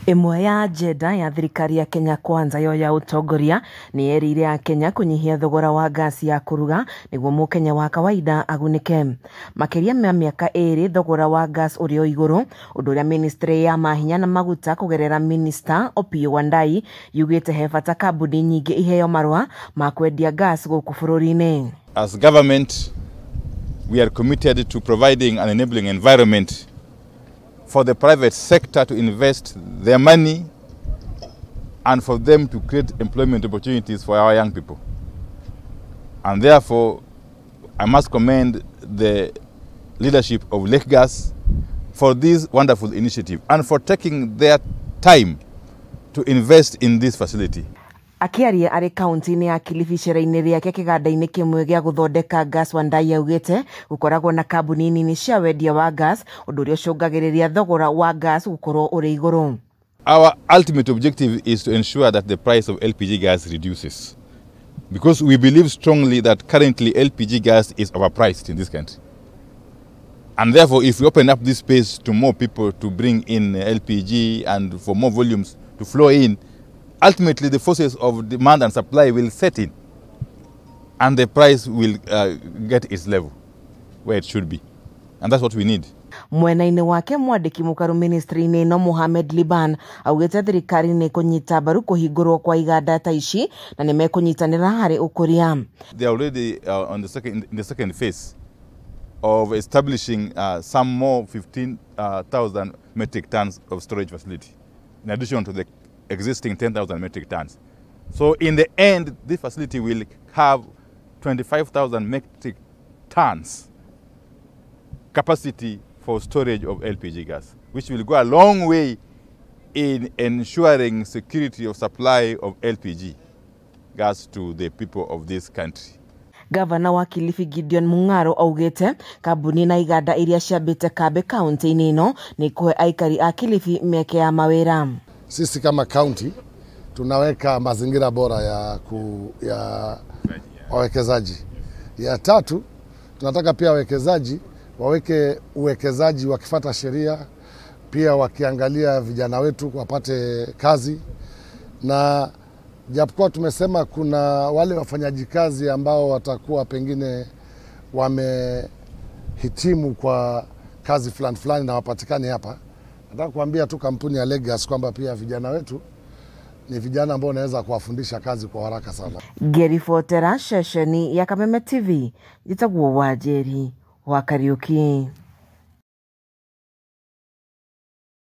Ĩmwe ya agenda ya thirikari ya Kenya Kwanza yo ya ũtongoria nĩ yerĩire akenya kũnyihia thogora wa ngasi ya kũruga nĩguo mũkenya wa kawaida agunĩke. Makĩria ma mĩaka 2 thogora wa gas ũrĩ o igũrũ, ũndũ ũrĩa ministry ya mahinya na maguta kũgerera Minister Opiyo Wandayi yugĩte he bata kambuni nyingĩ iheo marũa ma kwendia gas gũkũ bũrũri-inĩ. As government, we are committed to providing an enabling environment for the private sector to invest their money and for them to create employment opportunities for our young people. And therefore, I must commend the leadership of Lake Gas for this wonderful initiative and for taking their time to invest in this facility. Akiaria arĩ kaunti-inĩ ya Kilifi icera-inĩ rĩake kĩganda-inĩ kĩmwe gĩa gũthondeka gas, Wandayi augĩte gũkoragwo na kambuni nini cia wendia wa gas, ũndũ ũrĩa ũcũngagĩrĩria thogora wa gas gũkorwo ũrĩ igũrũ. Our ultimate objective is to ensure that the price of LPG gas reduces, because we believe strongly that currently LPG gas is overpriced in this country. And therefore, if we open up this space to more people to bring in LPG and for more volumes to flow in, ultimately the forces of demand and supply will set in and the price will get its level where it should be. And that's what we need. Mwena-inĩ wake mwandĩki mũkaru ministry-inĩ ĩno Mohamed Liban augĩte thirikari nĩ kũnyita mbaru kũhingũrwo kwa iganda ta ici na nĩ mekũnyitanĩra harĩ ũkũria. They are already in the second phase of establishing some more 15,000 metric tons of storage facility in addition to the existing 10,000 metric tons. So in the end, this facility will have 25,000 metric tons capacity for storage of LPG gas, which will go a long way in ensuring security of supply of LPG gas to the people of this country. Gavana wa Kilifi Gideon Mung'aro augĩte kambuni na iganda iria ciambĩte kambĩ kaunti-inĩ ĩno nĩ kũhe aikari a Kilifi mĩeke ya mawĩra. Sisi kama county tunaweka mazingira bora ya wawekezaji. Ya tatu, tunataka pia wawekezaji waweke uwekezaji wakifuata sheria, pia wakiangalia vijana wetu wapate kazi. Na japokuwa tumesema kuna wale wafanyaji kazi ambao watakuwa pengine wamehitimu kwa kazi fulani fulani na wapatikani hapa, nataka kuambia tu kampuni ya Lake Gas kwamba pia vijana wetu ni vijana ambao wanaweza kuwafundisha kazi kwa haraka sana. Ngĩribotera ceceni ya Kameme TV, njĩtagwo Wanjeri wa Kariuki.